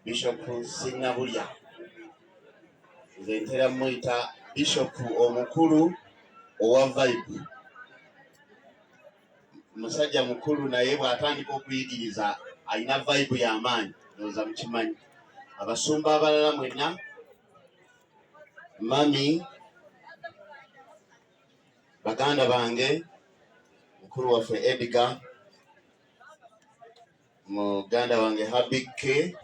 Bishop Sinnabulya, nze ntera muyita Bishop omukulu owa vibe. Musajja mukulu, naye bw'atandika okuyigiriza alina vibe y'amaanyi, ndowooza mukimanyi. Abasumba abalala mwenna, mami, baganda bange, mukulu waffe Edgar, muganda wange Habike,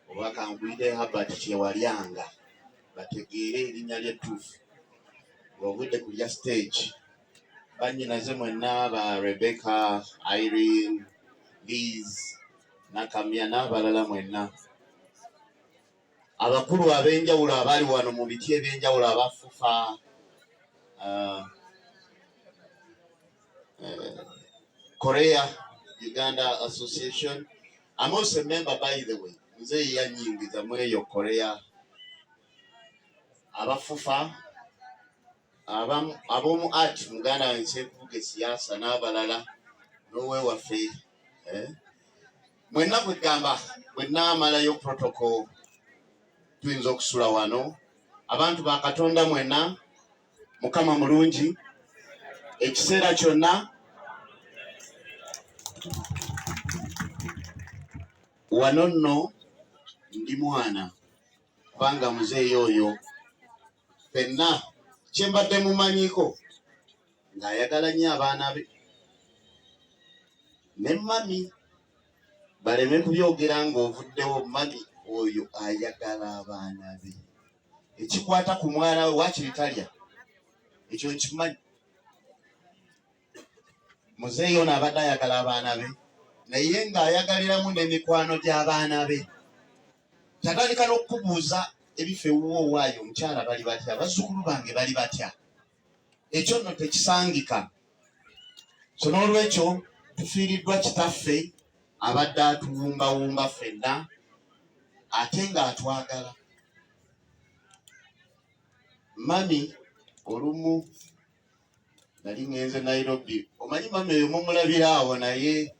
oba kankuyite Herbert Kyewalyanga, bategeere erinnya ly'ettuufu ng'ovudde ku lya stage. Bannyinaze mwenna, ba Rebecca, Irene, Liz, Nakamya n'abalala mwenna, abakulu ab'enjawulo abali wano mu biti eby'enjawulo, abafufa, Korea Uganda Association. I'm also a member, by the way. Nze yanyingiza mu eyo Korea. Abafufa, ab'omu art, muganda wange Ssenkubuge Siyaasa n'abalala, n'owewaffe, eh? Mwenna, kwegamba bwe naamalayo protocol, tuyinza okusula wano. Abantu ba Katonda mwenna, Mukama mulungi ekiseera kyonna. Wano nno ndi mwana, kubanga muzeeyi oyo ffenna kyembadde mumanyiko ng'ayagala nnyo abaana be ne mami. Baleme kubyogera ng'ovuddewo, mami oyo ayagala abaana be. Ekikwata ku mwana we wakiri talya, ekyo nkimanyi. Muzeeyi ono abadde ayagala abaana be, naye ng'ayagaliramu n'emikwano gy'abaana be. Kyatandika n'okukubuuza ebifo ewuwo, owaayo omukyala bali batya, bazzukulu bange bali batya. Ekyo nno tekisangika. So n'olwekyo tufiiriddwa kitaffe abadde atuwumbawumba ffenna ate ng'atwagala. Mami, olumu nali ŋŋenze Nairobi, omanyi mami oyo mumulabira awo, naye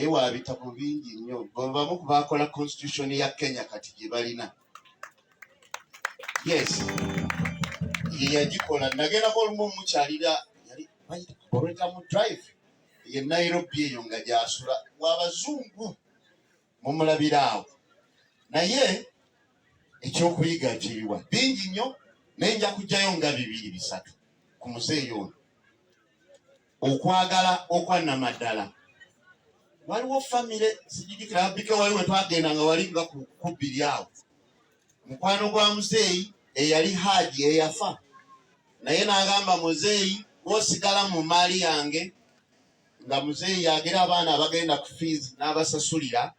wa bitabo bingi nnyo. Bamu ku bakola constitution ya Kenya kati gye balina, yes, ye yagikola. Nagendako olumu mukyalira, yali Arboretum Drive ye Nairobi eyo nga gyasula, wabazungu, mumulabira awo. Naye ekyokuyiga kiriwa bingi nnyo, naye nja kujjayo nga bibiri bisatu ku muzeeyi ono. Okwagala okwannamaddala. Waliwo famire, sijijukira bike, wali we twagenda nga wali nga ku bbiri awo, mukwano gwa muzeeyi eyali haaji eyafa, naye n'agamba muzeeyi, "Wosigala mu maali yange." Nga muzeeyi yagera abaana abagenda ku fees n'abasasulira.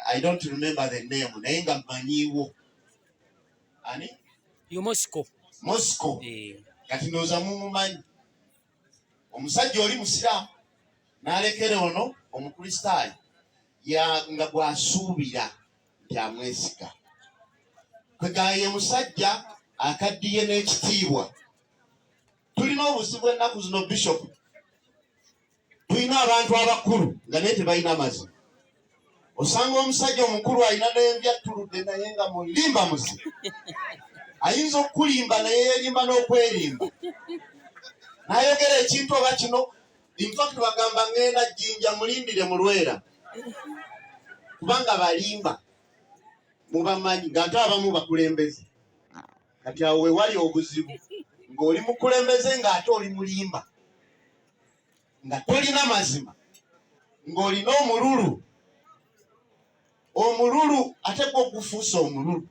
I don't remember the name, naye nga mmanyiiwo ani. Yo Moscow. Moscow. Eh. Kati ndowooza mumumanyi omusajja oli musiraamu, n'alekera ono omukristaayo nga gwasuubira nti amwesiga. Kwegaye musajja akaddiye n'ekitiibwa. Tulina obuzibu ennaku zino, Bishop, tulina abantu abakulu nga naye tebalina mazima. Osanga omusajja omukulu alina n'envi attuludde, naye nga mulimba muzibu. Ayinza okukulimba naye yerimba n'okwerimba, n'ayogera ekintu oba kino. Infact bagamba, "Ŋŋenda Jjinja, mulindire mu Lwera," kubanga balimba, mubamanyi ng'ate abamu bakulembeze. Kati awo we wali obuzibu, ng'oli mukulembeze ng'ate oli mulimba, nga tolina mazima, ng'olina omululu. Omululu ate gwo gufuuse omululu.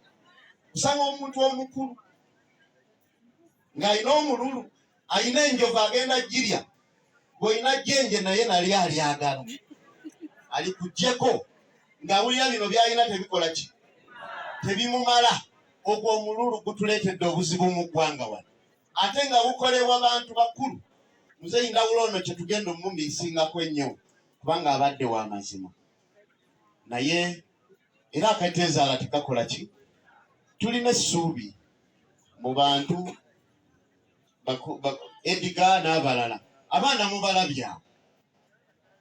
Osanga omuntu omukulu ng'alina omululu, alina enjovu agenda girya, bw'olina jjenje naye nali alyagala alikuggyeko, ng'awulira bino by'alina tebikola ki, tebimumala. Ogwo omululu gutuleetedde obuzibu mu ggwanga wano, ate nga bukolebwa bantu bakulu. Muzeeyi Ndawula ono kyetugenda omumiisingako ennyo, kubanga abadde wa mazima, naye era akateezaala tekakola ki. Tulina essuubi mu bantu Edgar n'abalala. Abaana mubalabye awo,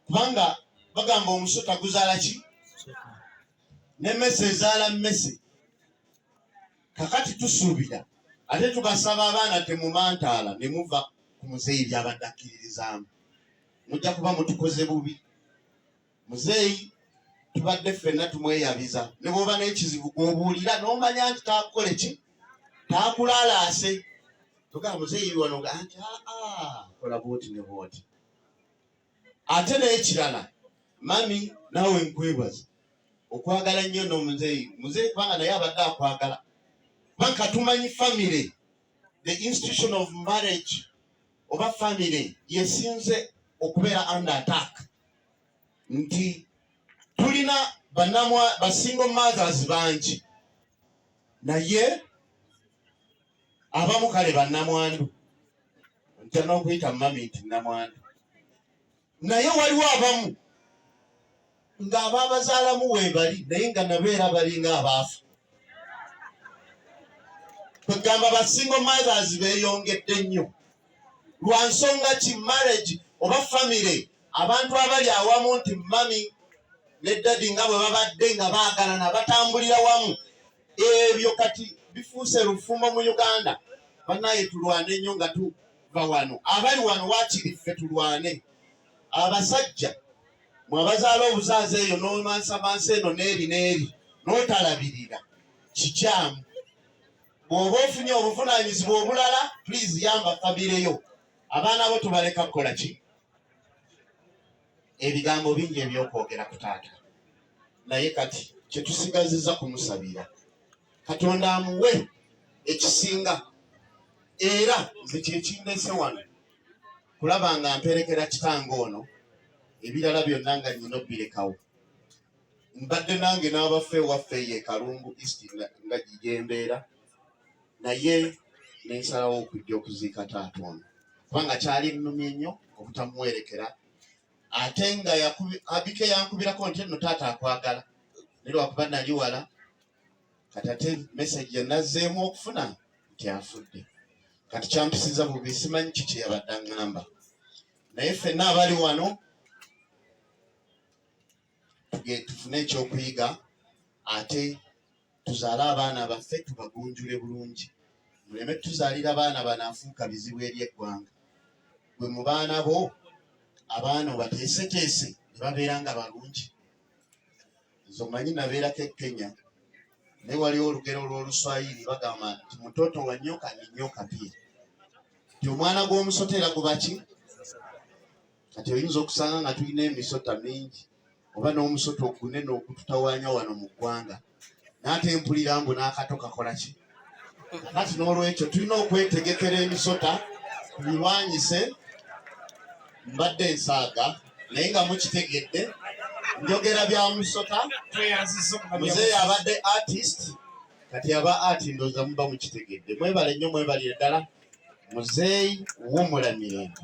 kubanga bagamba omusota guzaala ki. N'emmese ezaala mmese. Kakati tusuubira ate tubasaba abaana temumantaala ne muva ku muzeeyi by'abadde akkiririzaamu. Mujja kuba mutukoze bubi. Muzeeyi tubadde ffenna tumweyabiza, ne bw'oba n'ekizibu gw'obuulira n'omanya nti taakukole ki, taakulaalaase. Tugamba muzeeyi wano nga nti aa kola bw'oti ne bw'oti. Ate n'ekirala mami naawe nkwebaza okwagala nnyo n'omuzeeyi muzeeyi kubanga naye abadde akwagala kubanga tumanyi family, the institution of marriage oba family yesinze okubeera under attack, nti tulina banamwa ba single mothers bangi, naye abamu kale bannamwandu, ntya n'okuyita mami nti namwandu, naye waliwo abamu ng'abaabazaalamu weebali naye nga nabeera balinga abaafu. Kwegamba ba single mothers beeyongedde nnyo lwa nsonga ki? Marriage oba family, abantu abali awamu nti mami ne daddy nga bwe babadde nga baagalana batambulira wamu, ebyo kati bifuuse lufumbo mu Uganda. Bannaye tulwane nnyo nga tuva wano, abali wano waakiri ffe tulwane. Abasajja mwabazaala obuzaaza eyo n'omansamansa eno n'eri n'eri n'otalabirira, kikyamu. Bw'oba ofunye obuvunaanyizibwa obulala, please yamba famire yo. Abaana bo tubaleka kukola ki? Ebigambo bingi ebyokwogera ku taata, naye kati kyetusigazizza kumusabira Katonda amuwe ekisinga. Era nze kyekindese wano kulaba nga mperekera kitange ono, ebirala byonna nga nnyina obbirekawo. Mbadde nange n'abaffe ewaffe eyo e Kalungu East nga gyembeera, naye nensalawo okujja okuziika taata ono kubanga kyali nnumye nnyo obutamuwerekera, ate nga Abike yankubirako nti nno taata akwagala, naye lwakuba nali wala. Kati ate message yenazzeemu okufuna nti afudde, kati kyampisiza bubi, simanyi ki kyeyabadde aŋŋamba. Naye ffenna abali wano tufune ekyokuyiga, ate tuzaale abaana baffe tubagunjule bulungi, muleme tuzaalira baana banaafuuka bizibu eri eggwanga. Gwe mu baana bo abaana obateeseteese ne babeera nga balungi. Nze omanyi nabeerako e Kenya, naye waliwo olugero olw'Oluswayiri bagamba nti mtoto wa nyoka ni nyoka pia, nti omwana gw'omusota era guba ki? Kati oyinza okusanga nga tulina emisota mingi oba n'omusota ogunene ogututawaanya wano mu ggwanga, n'ate mpulira mbu n'akato kakola ki. Kati n'olwekyo tulina okwetegekera emisota tubirwanyise. Mbadde nsaaga naye nga mukitegedde njogera bya musota. Muzeeyi abadde artist, kati aba art ndowooza muba mukitegedde. Mwebale nnyo, mwebalire ddala. Muzeeyi wumula mirembe.